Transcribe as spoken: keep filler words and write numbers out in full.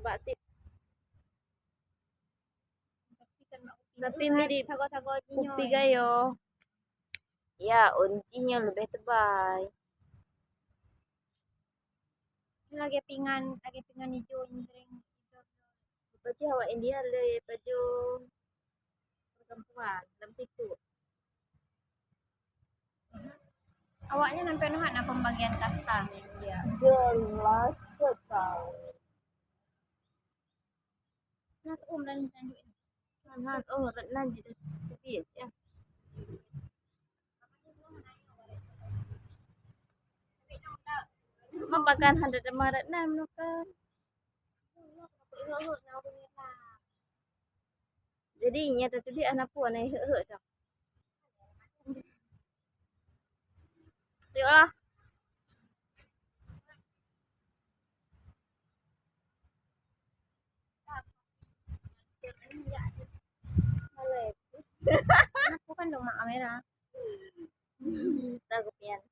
Bak sit. Tapi mirip kupi gayo. Ya, ôn jih nyoe leubeh teubai. Lagèe pingan, lagèe pingan ijo nyang sering. Baju awak India le baju perempuan dalam situ. Awaknya sampai nuhat na pembagian kasta India. Jelas sekali. Nah, um dan lanjut. Nah, oh, lanjut. Tapi ya. Mapakan hana teumarat nan meunukar. Jadi, nyata tu dia anak puan eh, hek-hek dah. Yuk lah. Aku kan dong mak kamera. Tahu pian.